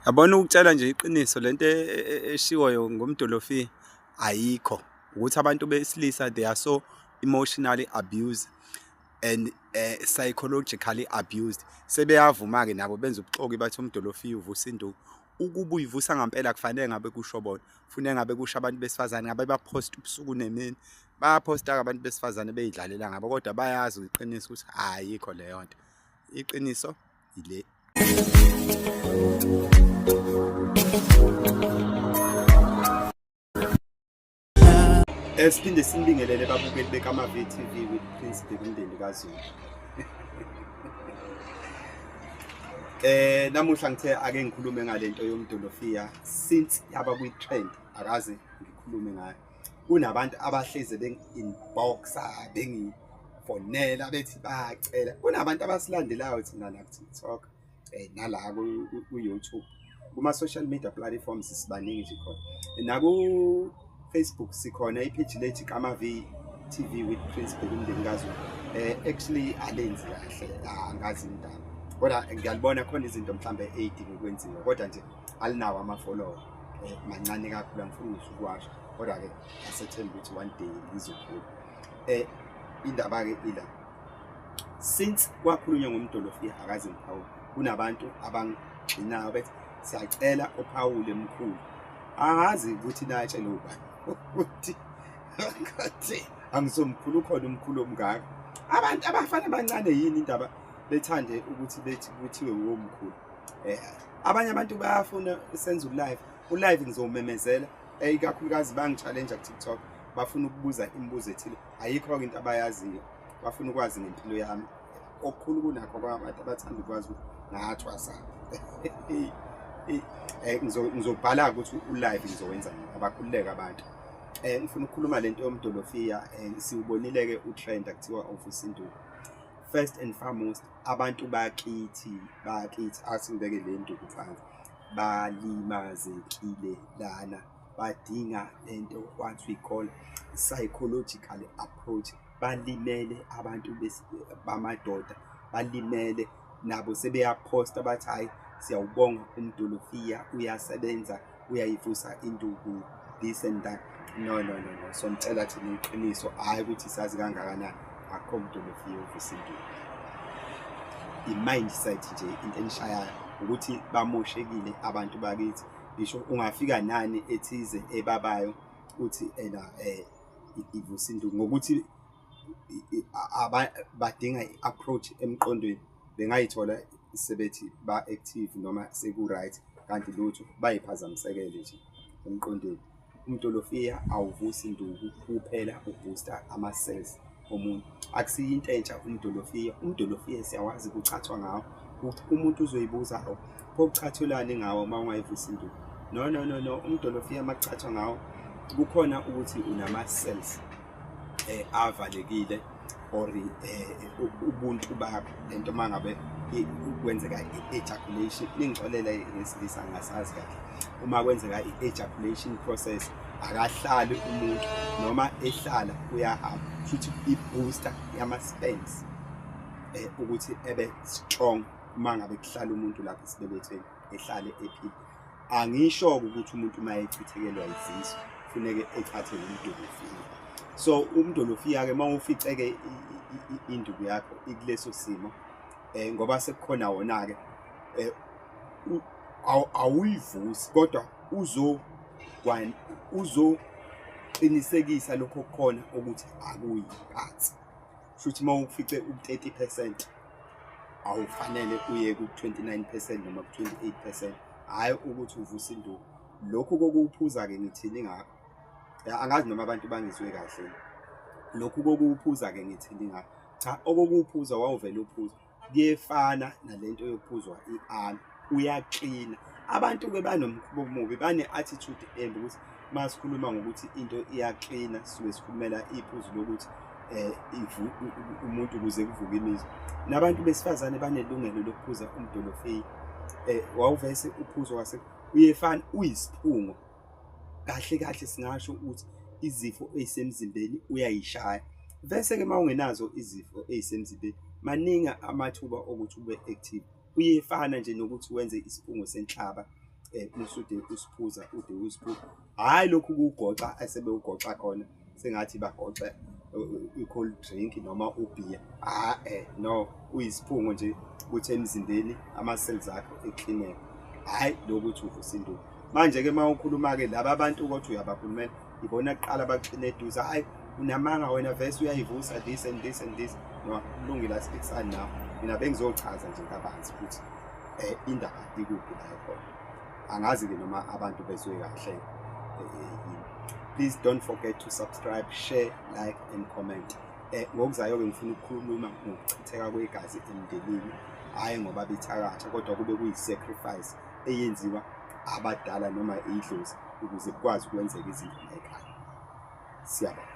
Yabona ukutshela nje iqiniso lento eshiwoyo ngomdolofi ayikho ukuthi abantu besilisa they are so emotionally abused and psychologically abused. Sebeyavuma-ke nabo benza ubuxoki bathi umdolofiya uvusa induku. Ukuba uyivusa ngampela kufanele ngabe kusho bona, kufanele ngabe kusho abantu besifazane ngabe baphosta ubusuku nemini. Bayaphosta-ke abantu besifazane bey'dlalela ngabo kodwa bayazi iqiniso ukuthi ayikho leyo nto. Iqiniso ile. Siphinde sinibingelele babukeli beKama VTV with Prince Bhekumndeni kaZulu. Namuhla ngithe ake ngikhulume ngalento yomdolofiya since yaba kwi-trend akaze ngikhulume ngayo. Kunabantu abahleze bengi-inboxa bengifonela bethi bayacela. Kunabantu abasilandelayo thina la ku-TikTok nala ku-YouTube. Kuma-social media platforms sibaningi nje khona. Naku-Facebook sikhona i-page lethu Kama TV with Prince Bhekumndeni kaZulu. Actually alenzi kahle angazi indaba. Kodwa ngiyalibona khona izinto mhlambe ey'dinga ukwenziwa kodwa nje alinawo ama-follower mancane kakhulu angifuni ngisho ukuwasho kodwa-ke asethemba ukuthi one day lizokhula. Indaba-ke ila since kwakhulunywa ngomdolofiya akaze ngiphawule kunabantu abangigxinayo bethi siyacela uphawule mkhulu angazi ukuthi natshele ubani ukuthi ngathi angisomkhulu ukhona umkhulu omngaka abantu abafana abancane yini indaba bethande ukuthi bethi kuthiwe womkhulu abanye abantu bayafuna senze ulive ulive ngizowumemezela ikakhulukazi bangi-challenge ku-TikTok bafuna ukubuza imibuzo ethile ayikho-ke into abayaziyo bafuna ukwazi ngempilo yami okukhulu kunakho kwabantu abathanda ukwazi ukuthi ngathwasa. Ngizobhala ukuthi ulive ngizowenza abakhululeke abantu. Ngifuna ukukhuluma lento yomdolofiya siwubonile-ke utrend kuthiwa uvusa induku. First and foremost abantu bakithi athi ngibeke le nduku phansi balimazekile lana badinga lento what we call psychological approach. Balimele abantu bamadoda balimele nabo sebeyaphosta bathi hhayi siyawubonga umdolofiya uyasebenza uyayivusa induku this and that. No no no no, sonitshela thina iqiniso hhayi ukuthi sazi kangakanani akukho mdolofiya ovusa induku. I-mindset nje into enishayayo ukuthi bamoshekile abantu bakithi. Ngisho ungafika nani ethize ebabayo uthi ena ivusa induku ngokuthi badinga i-approach emqondweni bengayithola sebethi ba-active noma seku-right kanti lutho bayiphazamisekele nje emqondweni. Umdolofiya awuvusi induku kuphela ubooster ama-cells omuntu. Akusiyo into entsha umdolofiya, umdolofiya siyawazi kuchathwa ngawo. Umuntu uzoyibuza hawu pho kuchathelwani ngawo uma ungayivusi induku? No no no no, umdolofiya uma kuchathwa ngawo kukhona ukuthi unama-cells avalekile or ubuntu bakho lento uma ngabe kwenzeka i-ejaculation ningixolele ngesilisa ngingasazi kahle uma kwenzeka i-ejaculation process akahlali umuntu noma ehlala uyahamba futhi i-booster yama-sperms ukuthi ebe strong uma ngabe kuhlala umuntu lapha esibelethweni ehlale ephila. Angisho-ke ukuthi umuntu uma echithekelwa izisu kufuneke ethathe umdolofiya. So umdolofiya-ke uma uficeke induku yakho ikuleso simo ngoba sekukhona wona-ke awuyivusi kodwa uzoqinisekisa lokho okukhona ukuthi akuyiphansi. Shuthi uma ufice u-30% awufanele uye ku-29% noma ku-28%, hhayi ukuthi uvuse induku. Lokhu kokuwuphuza-ke ngithini ngakho? Angazi noma abantu bangizwe kahle. Lokhu kokuwuphuza-ke ngithini ngakho? Cha, okokuwuphuza wawuvele uphuza kuyefana nalento yokuphuzwa i-aloe, uyaklina. Abantu-ke banomkhuba omubi, bane-attitude embi ukuthi uma sikhuluma ngokuthi into iyaklina sisuke sikhulumela iphuzu lokuthi umuntu ukuze kuvuke imizwa. Nabantu besifazane banelungelo lokuphuza umdolofiya. Wawuvese uphuzwa wase uyefana uyisiphungo. Kahle kahle singasho ukuthi izifo ey'semzimbeni uyayishaya. Bese-ke uma ungenazo izifo ey'semzimbeni maningi amathuba okuthi ube active. Kuyefana nje nokuthi wenze isiphungo senhlaba. Usude usiphuza ude usiphuza, hhayi lokhu kuwugoxa asebewugoxa khona sengathi bagoxe i-cold drink noma ubhiya. Ah, no, uyisiphungo nje ukuthi emzimbeni ama-cells akho eklineke, hhayi lokuthi uvusa induku. Manje-ke uma ukhuluma-ke laba abantu kodwa uyabakhulumela, ibona kuqala baxine eduze, hhayi unamanga wena vese uyayivusa, this and this and this. No, kulungile, asiphikisani nawe. Mina bengizochaza nje kabanzi ukuthi indaba ikuphi la khona. Angazi-ke noma abantu bezwe kahle yini. Please don't forget to subscribe, share, like and comment. Ngokuzayo-ke ngifuna ukukhuluma ngokuchitheka kwegazi emndenini, hhayi ngoba bethakatha, kodwa kube kuyi-sacrifice eyenziwa abadala noma idlozi ukuze kukwazi ukwenzeka izinto la ekhaya. Siyabonga.